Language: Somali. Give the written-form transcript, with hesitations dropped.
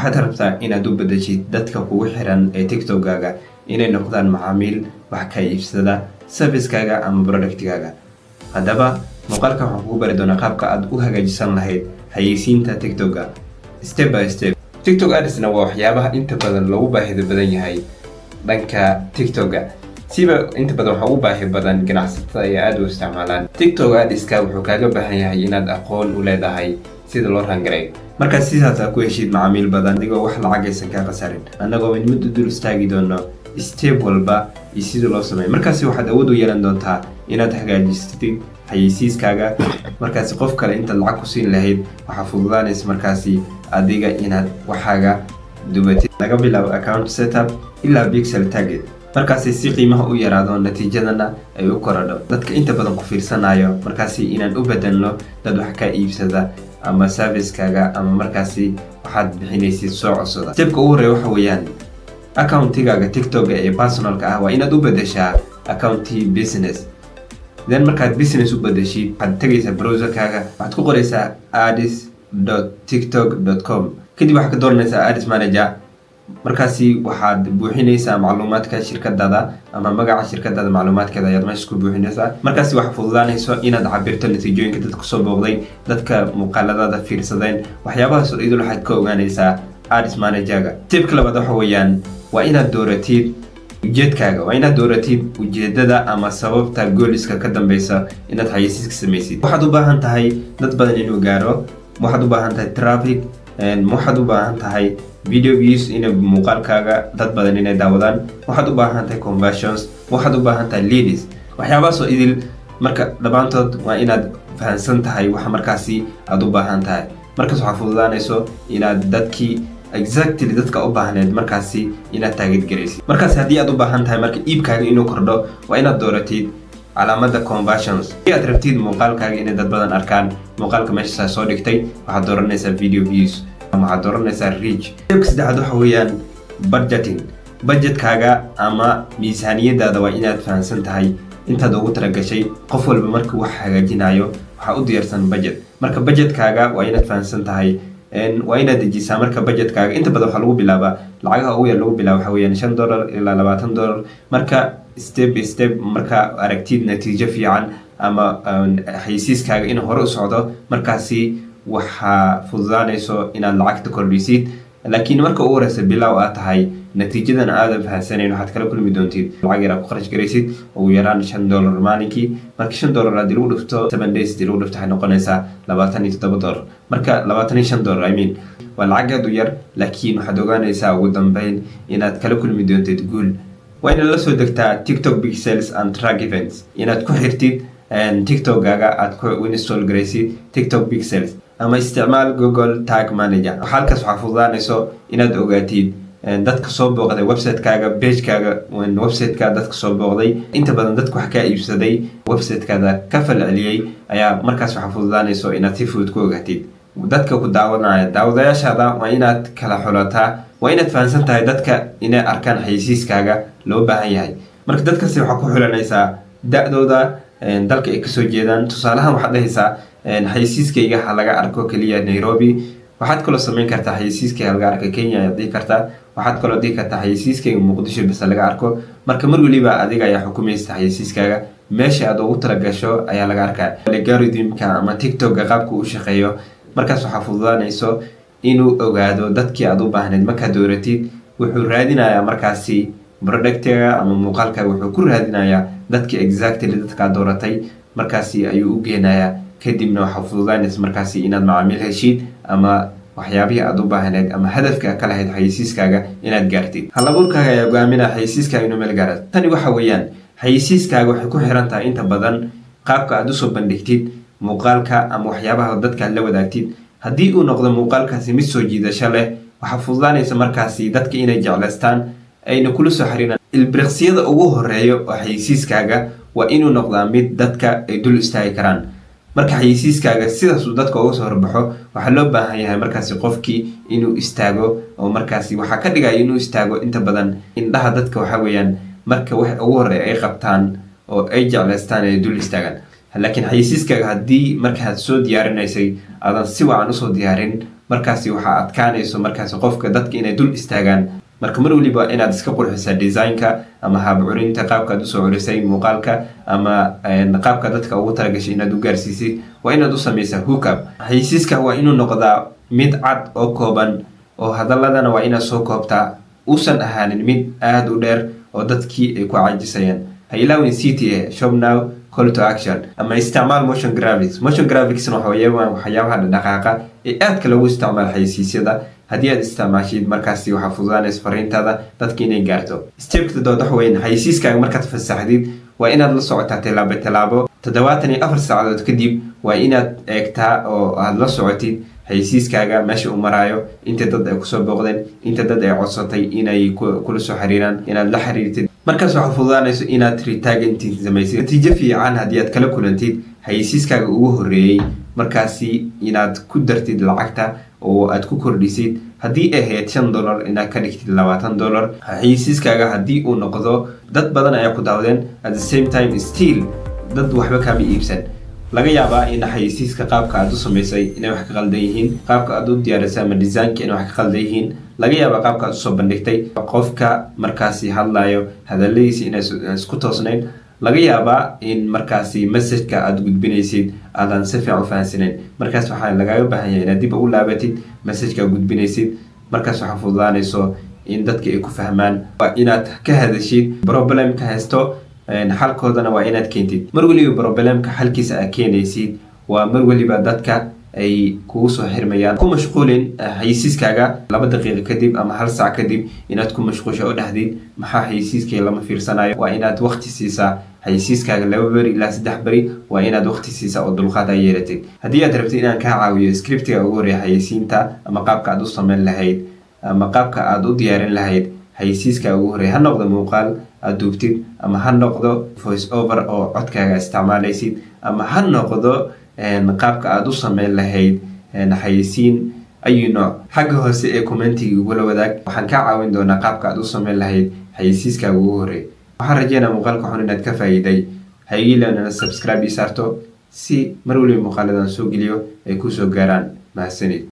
Waxaad rabtaa inaad u bedeshid dadka kugu xiran ee TikTok-gaaga inay noqdaan macaamiil wax ka iibsada service-kaaga ama product-gaaga. Haddaba muuqaalka waxaan kugu bari doonaa qaabka aad u hagaajisan lahayd xayeysiinta TikTok-ga step by step. TikTok ads-na waa waxyaabaha inta badan loogu baahida badan yahay dhanka TikTok-ga. Siba inta badan waxaa ugu baahi badan ganacsatada ayaa aada u isticmaalaan. TikTok ads-ka wuxuu kaaga baahan yahay inaad aqoon u leedahay sida loo run gareeyo. Markaad sidaas aad ku heshid macaamiil badan adigoo wax lacagaysan kaa khasarin, annagoo mid mid u dul istaagi doono step walba iyo sida loo sameeyo. Markaasi waxaad awood u yeelan doontaa inaad hagaajisatid xayeysiiskaaga. Markaasi qof kale intaad lacag ku siin lahayd, waxaa fududaanaysa markaasi adiga inaad waxaaga dubatid, laga bilaabo account setup ilaa pixel target. Markaasi si qiimaha u yaraado, natiijadana ay u korodho, dadka inta badan ku fiirsanayo markaasi inaan u bedelno dad wax ka iibsada ama service-kaaga ama markaasi waxaad bixinaysid soo codsada. Step-ka ugu horreeya waxa weeyaan, account-igaaga TikTok-a ee personal-ka ah waa inaad u bedeshaa account-i business. Then markaad business u bedeshid, waxaad tegaysaa browser-kaaga, waxaad ku qoraysaa ads.tiktok.com. Kadib waxaad ka dooranaysaa Ads Manager. Markaasi waxaad buuxinaysaa macluumaadka shirkadaada ama magaca shirkadaada, macluumaadkeeda ayaad meesha ku buuxinaysaa. Markaasi waxaa fududaanayso inaad cabirto natiijooyinka dadka kusoo booqday, dadka muuqaaladaada fiirsadeen. Waxyaabahaas oo idil waxaad ka ogaanaysaa Ads Manager-ga. Step-ka labaad waxa weeyaan, waa inaad dooratid ujeedkaaga, waa inaad dooratid ujeedada ama sababta, goals-ka ka dambeysa inaad xayeysiiska samaysid. Waxaad u baahan tahay dad badan inuu gaaro? Waxaad u baahan tahay traffic? Waxaad u baahan tahay video views, inay muuqaalkaaga dad badan inay daawadaan? Waxaad u baahan tahay conversions? Waxaad u baahan tahay leads? Waxyaabahaas oo idil marka dhammaantood waa inaad fahansan tahay waxa markaasi aad u baahan tahay. Markaas waxaa fududaanayso inaad dadkii, exactly dadka u baahneed markaasi inaad target garaysid. Markaas haddii aad u baahan tahay marka iibkaaga inuu kordho, waa inaad dooratid calaamada conversions. Haddii aad rabtid muuqaalkaaga inay dad badan arkaan muuqaalka meeshasaa soo dhigtay, waxaad dooranaysaa video views ama waxaad dooranaysaa reach. Step-ka saddexaad waxa weeyaan budgeting. Budget-kaaga ama miisaaniyadaada waa inaad fahamsan tahay intaad ugu talagashay. Qof walba markuu wax hagaajinayo waxaa u diyaarsan budget. Marka budget-kaaga waa inaad fahamsan tahay, waa inaad dejisaa. Marka budget-kaaga inta badan waxaa lagu bilaabaa, lacagaha ugu yar lagu bilaaba waxa weeyaan $5 ilaa $20. Marka step by step, marka aragtid natiijo fiican ama xaysiiskaaga inuu hore u socdo, markaasi waxaa fududaanayso inaad lacagta kordhisid. Laakiin marka ugu horeysa bilow aad tahay, natiijadan aadan fahansanayn, waxaad kala kulmi doontid lacag yar aad ku kharash garaysid, ugu yaraan $5 maalinkii. Marka $5 haddii lagu dhufto 7 days haddii lagu dhufto, waxay noqonaysaa $27. Marka $25, I mean, waa lacag aad u yar, laakiin waxaad ogaanaysaa ugu dambeyn inaad kala kulmi doontid guul. Waa inaad la soo degtaa TikTok pixels and track events, inaad ku xirtid TikTok-gaaga, aad ku install garaysid TikTok pixels ama isticmaal Google Tag Manager. Halkaas waxaa fududaanayso inaad ogaatid dadka soo booqday website-kaaga, page-kaaga, website-ka dadka soo booqday, inta badan dadka wax kaa iibsaday, website-kaada ka falceliyey ayaa. Markaas waxaa fududaanayso inaad si fudud ku ogaatid dadka ku daawanaya. Daawadayaashaada waa inaad kala xulataa, waa inaad fahamsan tahay dadka inay arkaan xayeysiiskaaga loo baahan yahay. Marka dadkasi waxaa ku xulanaysaa da-dooda, dalka ay kasoo jeedaan. Tusaalahaan waxaad dhahaysaa, "Xayeysiiskayga ha laga arko keliya Nairobi." Waxaad kaloo samayn kartaa, "Xayeysiiskayga laga arko Kenya" ayaad dhihi kartaa. Waxaad kaloo dhihi kartaa, "Xayeysiiskayga Muqdisho bas laga arko." Marka mar weliba adiga ayaa xukumaysa xayeysiiskaaga, meesha aad ugu talagasho ayaa laga arkaa. Algorithm-ka ama TikTok-ga qaabka u shaqeeyo, markaas waxaa fududaanayso inuu ogaado dadkii aad u baahnayd. Markaad dooratid, wuxuu raadinayaa markaasi product-iga ama muuqaalka, wuxuu ku raadinayaa dadki, exactly dadkaad dooratay markaasi ayuu u geenayaa. Kadibna waxaa fududaanaysa markaasi inaad macaamiil heshid ama waxyaabihii aad u baahneed ama hadafka ka lahayd xayeysiiskaaga inaad gaartid. Halabuurkaaga ayaa go'aaminaya xayeysiiskaaga inuu meel gaara. Tani waxa weeyaan, xayeysiiskaaga waxay ku xiran tahay inta badan qaabka aad usoo bandhigtid muuqaalka ama waxyaabaha dadka aad la wadaagtid. Haddii uu noqdo muuqaalkaasi mid soo jiidasho leh, waxaa fududaanaysa markaasi dadka inay jeclaystaan, ayna kula soo xiriiraan. Ilbiriqsiyada ugu horeeya oo xayeysiiskaaga waa inuu noqdaa mid dadka ay dul istaagi karaan. Marka xayeysiiskaaga sidaasuu dadka uga soo horbaxo, waxaa loo baahan yahay markaasi qofkii inuu istaago, oo markaasi waxaa ka dhigaya inuu istaago inta badan indhaha dadka waxaa weeyaan marka wax ugu horeeya ay qabtaan oo ay jeclaystaan, ay dul istaagaan. Laakiin xayeysiiskaaga haddii markaad soo diyaarinaysay aadan si wacan usoo diyaarin, Markaasi waxaa adkaanayso markaasi qofka dadka inay dul istaagaan. Marka mar weliba inaad iska qurxisaa designka ama hab curinta, qaabka aad usoo curisay muuqaalka ama qaabka dadka ugu talagashay inaad u gaarsiisid, waa inaad u samaysaa hookup. Xayeysiiska waa inuu noqdaa mid cad oo kooban, oo hadaladana waa inaad soo koobtaa, uusan ahaanin mid aada u dheer oo dadkii ay ku caajisayaan. Ha ilaawin CTA, shop now, call to action, ama isticmaal motion graphics. Motion graphics waxa waxyaabaha dhaqaaqa ee aadka loogu isticmaalo xayeysiisyada. Haddii aad isticmaashid, markaasi waxaa fududaanaysa fariintaada dadka inay gaarto. Stepka toddobaad waxa weyn, xayeysiiskaaga markaad fasaxdid waa inaad la socotaa tilaabo tilaabo. 74 saacadood kadib waa inaad eegtaa oo aad la socotid xayeysiiskaaga meesha uu maraayo, inta dad ay kusoo booqdeen, inta dad ay codsatay inay kula soo xiriiraan, inaad la xiriirtid. Markaas waxaa fududaanayso inaad retargeting samaysid. Natiijo fiican haddii aad kala kulantid xayeysiiskaaga ugu horreeyey, markaasi inaad ku dartid lacagta oo aad ku kordhisid. Haddii ahayd $5, inaad ka dhigtid $20. Xayeysiiskaaga haddii uu noqdo dad badan ayaa ku daawadeen, at the same time still dad waxba kaama iibsan, laga yaabaa in xayeysiiska qaabka aad u samaysay inay wax ka qaldan yihiin, qaabka aad u diyaarisay ama designka inay wax ka qaldan yihiin, laga yaabaa qaabka aad usoo bandhigtay, qofka markaasi hadlayo hadaladiisa inay isku toosnayn, laga yaabaa in markaasi messageka aad gudbinaysid aadan si fiican u fahansanayn. Markaas waxaa lagaaga baahan yahay inaad dib u laabatid messageka gudbinaysid. Markaas waxaa fududaanayso in dadka ay ku fahmaan. Waa inaad ka hadashid problemka haysto, xalkoodana waa inaad keentid. Mar weliba problemka xalkiisa aad keenaysid, waa mar weliba dadka ay kugu soo xirmayaan. Ku mashquulin xayeysiiskaaga 2 daqiiqo kadib ama hal saac kadib inaad ku mashquusha oo dhahdid, "Maxaa xayeysiiskay lama fiirsanayo?" Waa inaad waqti siisaa xayeysiiskaaga, 2 beri ilaa 3 beri waa inaad waqti siisaa oo dulqaad ay yeelatid. Haddii aad rabtid inaan kaa caawiyo scriptiga ugu horreeya xayeysiinta ama qaabka aad u samayn lahayd ama qaabka aad u diyaarin lahayd xayeysiiska ugu horreeya, ha noqdo muuqaal aad duubtid ama ha noqdo voice over oo codkaaga isticmaalaysid ama ha noqdo qaabka aad u sameyn lahayd xayeysiin ayu nooc, xagga hoose ee commentiga igula wadaag. Waxaan kaa caawin doonaa qaabka aad u sameyn lahayd xayeysiiskaaga ugu horreeya. Waxaan rajeynaa muuqaalka xun inaad ka faa'iiday. Hayiilanana subscribe ii saarto si mar waliba muuqaaladan soo geliyo ay kusoo gaaraan. Mahadsanid.